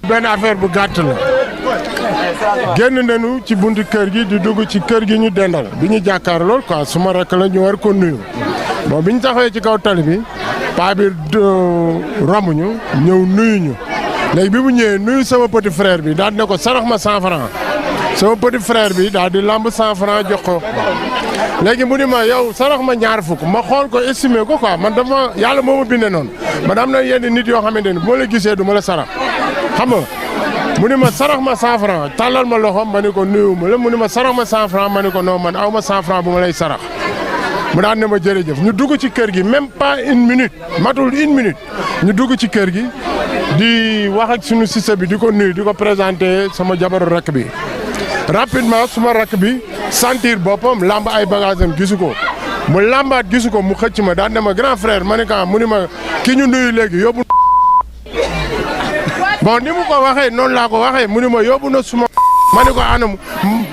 benn affaire bu gàtt la génn nañu ci buntu kër gi di dugg ci kër gi ñu dendal bi ñu jàkkaar lool quoi suma rakk la ñu war ko nuyu bon bi ñu taxawee ci kaw tali bi paa bi romb ñu ñëw nuyu ñu léegi bi mu ñëwee nuyu sama petit frère bi daal ne ko sarax ma 100 francs sama petit frère bi daal di lamb 100 francs jox ko léegi mu ni ma yow sarax ma ñaar fukk ma xool ko estimé ko quoi man dafa yàlla moo ma bindee noonu man am na yenn nit yoo xamante ni bu ma la gisee du ma la sarax xam nga mu ni ma sarax ma 100 francs tàllal ma loxo ma ni ko nuyu ma la mu ni ma sarax ma 100 francs ma ni ko non man aw ma 100 francs bu ma lay sarax mu daan ne ma jërëjëf ñu dugg ci kër gi même pas une minute matul une minute ñu dugg ci kër gi di wax ak suñu système bi di ko nuyu di ko présenté sama jabaru rakk bi rapidement suma rakk bi sentir boppam lamb ay bagage am gisu ko mu lambaat gisu ko mu xëcc ma daan ne ma grand frère ma ne ko mu ni ma ki ñu nuyu léegi yóbbu bon ni mu ko waxee noonu laa ko waxee mu ni ma yóbbu na suma ma ne ko anam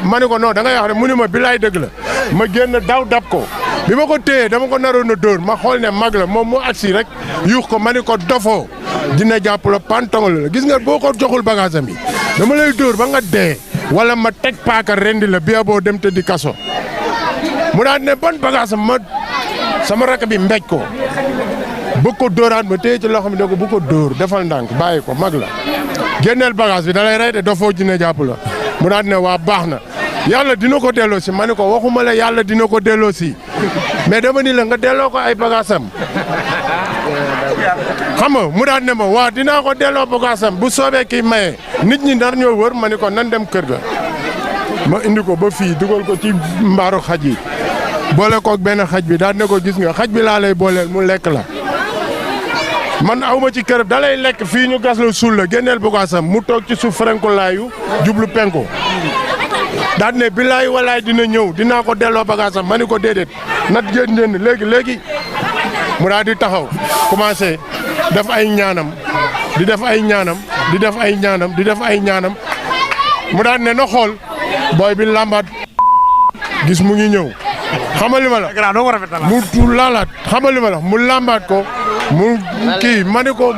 ma ne ko non da ngay wax rek mu ni ma bilaay dëgg la ma génn daw dab ko bi ma ko téyee dama ko naroon a dóor ma xool ne mag la moom mu agsi rek yuux ko ma ne ko dofoo dina jàpp la pantongal la gis nga boo ko joxul bagage am yi dama lay dóor ba nga dee wala ma teg paaka rendi la bi boo dem te di kaso mu daan ne ban bagage am ma sama rakk bi mbéj ko bëgg ko dóoraat ma téye ci loxo mi ne ko bu ko dóor defal ndànk bàyyi ko mag la génneel bagage bi da lay rey de dofoo dina jàpp la mu daan ne waa baax na yàlla dina ko delloo si ma ne ko waxuma la yàlla dina ko delloo si mais dama ni la nga delloo ko ay bagaasam xam nga mu daan ne ma waa dinaa ko delloo bagaasam bu soobee kii maye nit ñi nar ñoo wër ma ne ko nan dem kër ga ma indi ko ba fii dugal ko ci mbaaru xaj yi boole koog benn xaj bi daan ne ko gis nga xaj bi laa lay booleel mu lekk la man awma ci kër da lay lekk fii ñu gas la suul la génneel bagaasam mu toog ci suuf ferenkulaayu jublu penku daan ne billaay walaay dina ñëw dinaa ko delloo bagaasam ma ni ko déedéet nat génn génn léegi mu daal di taxaw commencé def ay ñaanam di def ay ñaanam di def ay ñaanam di def ay ñaanam mu daan ne na xool booy bi lambaat gis mu ngi ñëw xamal li ma la mu laalaat xamal li ma la mu lambaat ko mu kii ma ni ko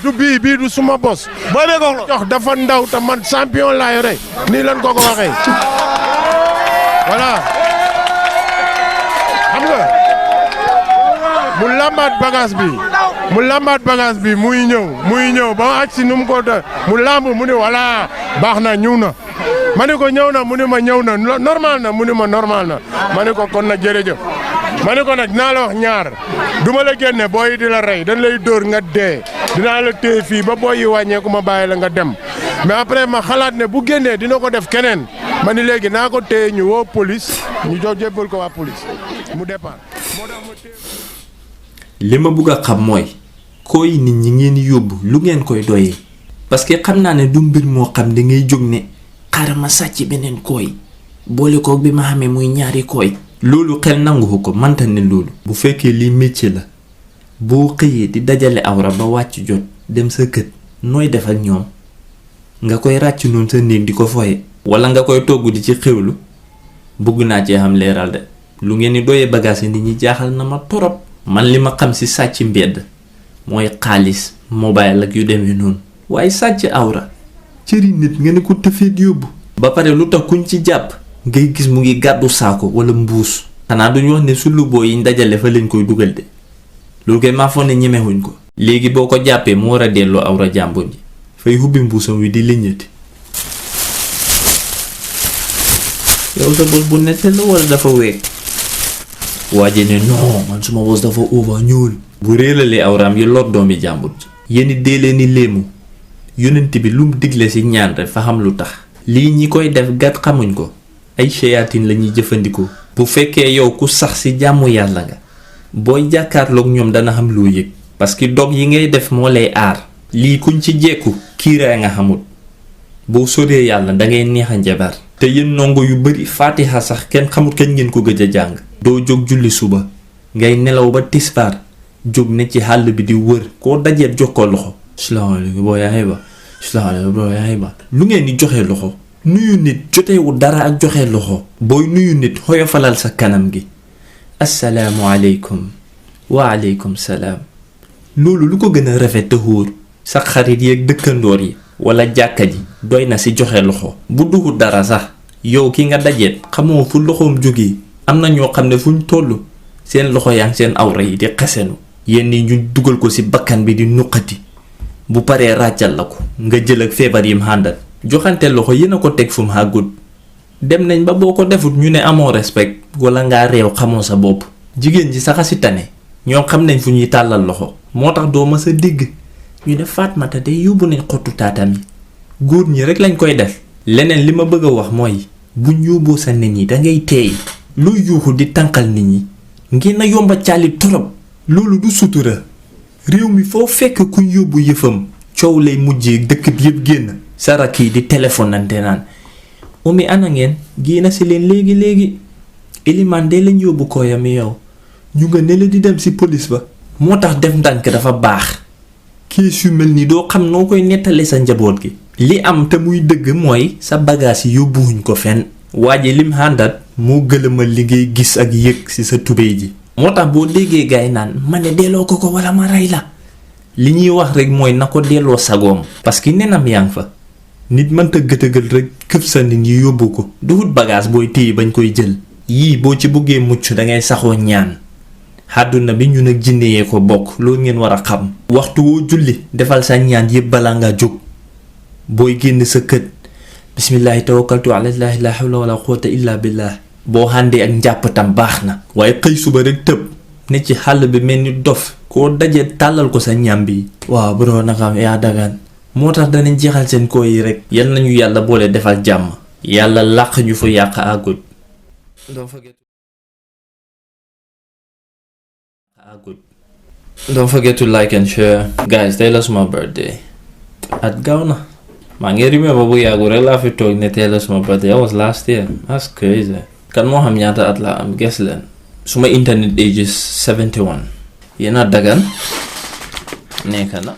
du bii du suma bos booy bee ko jox dafa ndaw te man champion laa yore nii lan ko waxee voilà xam nga mu lambaat bagage bi muy ñëw ba agsi nu mu ko mu lamb mu ni voilà baax na ñëw na ma ni ko ñëw na mu ni ma ñëw na normal na mu ni ma normal na ma ni ko kon nag jërëjëf ma ni ko nag dinaa la wax ñaar duma la génne booy di la rey dañ lay dóor nga dee dinaa la téye fii ba booy yi wàññeeku ma bàyyi la nga dem mais après ma xalaat ne bu génnee dina ko def keneen ma ni léegi naa ko téye ñu woo police ñu jox jébbal ko waa police mu départ moo tax ma téye. li ma bugg a xam mooy kooy nit ñi ngeen yóbbu lu ngeen koy doyee parce que xam naa ne du mbir moo xam da ngay jóg ne xaaral ma sàcc beneen kooy boole ko bi ma xamee muy ñaari kooy. loolu xel nangu ko manta ne loolu. bu fekkee lii métier la boo xëyee di dajale awra ba wàcc jot dem sa kër nooy def ak ñoom nga koy ràcc noonu sa néeg di ko foye wala nga koy togg di ci xewlu bëgg naa cee xam leeral de lu ngeen di doyee bagage yi nit ñi jaaxal na ma torop. man li ma xam ci sàcc mbedd mooy xaalis mobile ak yu demee noonu waaye sàcc awra cëri nit nga ne ko tëfeet yóbbu. ba pare lu tax kuñ ci jàpp ngay gis mu ngi gàddu saako wala mbuus. xanaa duñu wax ne sulu boo yi ndajale fa lañ koy dugal de loolu koy maa foog ne ñemewuñ ko. léegi boo ko jàppee mu war a delloo awra jàmbur ji fay hubbi mbuusam wi di liññati. yow sa bos bu nette la wala dafa weeg. waaje ne non man suma bos dafa over ñuul. bu réeralee awraam yi lor doomi jàmbur ji. yéen dee leen ni léemu yonent bi lu mu digle ci ñaan rek fa xam lu tax. lii ñi koy def gàtt xamuñ ko. ay shayatin la ñuy jëfandikoo. bu fekkee yow ku sax ci jàmmu yàlla nga booy jàkkaarloog ñoom dana xam loo yëg parce que dog yi ngay def moo lay aar. lii kuñ ci jekku kiiraay nga xamul boo soree yàlla dangay neex a njabar. te yéen ndongo yu bari faatiha sax kenn xamul kañ ngeen ko gëj a jàng. doo jóg julli suba ngay nelaw ba tisbaar jóg ne ci xàll bi di wër koo dajeet jox ko loxo. salaamaaleykum boo yaay ba salaamaaleykum boo yaay ba lu ngeen di joxe loxo. nuyu nit jotewu dara ak joxe loxo. booy nuyu nit xoyofalal sa kanam gi. asalaamualeykum waaleykum salaam. loolu lu ko gën a rafet te wóor. sa xarit yeeg dëkkandoor yi wala jàkka ji doy na si joxe loxo. bu duxul dara sax yow ki nga dajeet xamoo fu loxoom jógee. am na ñoo xam ne fu ñu toll seen loxo yaa ngi seen awra yi di xesenu. yenn yi ñu dugal ko si bakkan bi di nuqati bu paree ràccal la ko nga jël ak feebar yim xàndal. joxante loxo yéen a ko teg fu mu àggut. dem nañ ba boo ko defut ñu ne amoo respect wala ngaa réew xamoo sa bopp. jigéen ji sax si tane ñoo xam nañ fu ñuy tàllal loxo. moo tax doo ma sa dégg ñu def Fatmata day yóbbu nañ xottu taatam yi. góor ñi rek lañ koy def. leneen li ma bëgg a wax mooy buñ yóbboo sa nit ñi dangay teey. luy yuuxu di tànqal nit ñi ngeen a yomba caali torop. loolu du sutura. réew mi foo fekk kuñ yóbbu yëfam coow lay mujjee dëkk bi yëpp génn. sarak yi di téléphonante naan umi ana ngeen génn si leen léegi ilimaan de lañ yóbbu kooyami yow ñu nga ne la di dem si police ba. moo tax def ndànk dafa baax. kees yu mel ni doo xam noo koy nettali sa njaboot gi. li am te muy dëgg mooy sa bagage yi yóbbuwuñ ko fenn. waa ji lim xàndat moo gëlëmal li ngay gis ak yëg ci sa tubéy ji. moo tax boo déggee gaay naan ma ne delloo ko wala ma rey la. li ñuy wax rek mooy na ko delloo sagoom. parce que nenam yaa ngi fa. nit mënta gëtëgal rek këf sa nit ñi yóbbu ko. duhut bagage booy téye bañ koy jël. yii boo ci bëggee mucc dangay saxoo ñaan. àdduna bi ñun ak jinne yee ko bokk loolu ngeen war a xam. waxtu woo julli defal sa ñaan yëpp balaa nga jóg. booy génn sa kët bismillahi tawakkaltu ala llahi la hawla wala quwwata illa billah. boo xàndee ak njàpp tam baax na. waaye xëy suba rek tëb ne ci xàll bi mel ni dof koo dajee tàllal ko sa ñam bi. waaw bro naka yaa dagaan. moo tax danañ jeexal seen koo yi rek. yal nañu yàlla boole defal jàmm. yàlla làq ñu fa yàq àggut. Don't forget to like and share. Guys, tey la suma birthday. at gaaw na. maa ngi remember bu yàggu rek laa fi toog ne tey la suma birthday. That was last year. That's crazy. kan moo xam ñaata at laa am guess leen. suma internet age is 71. yéen a dagan nekk na.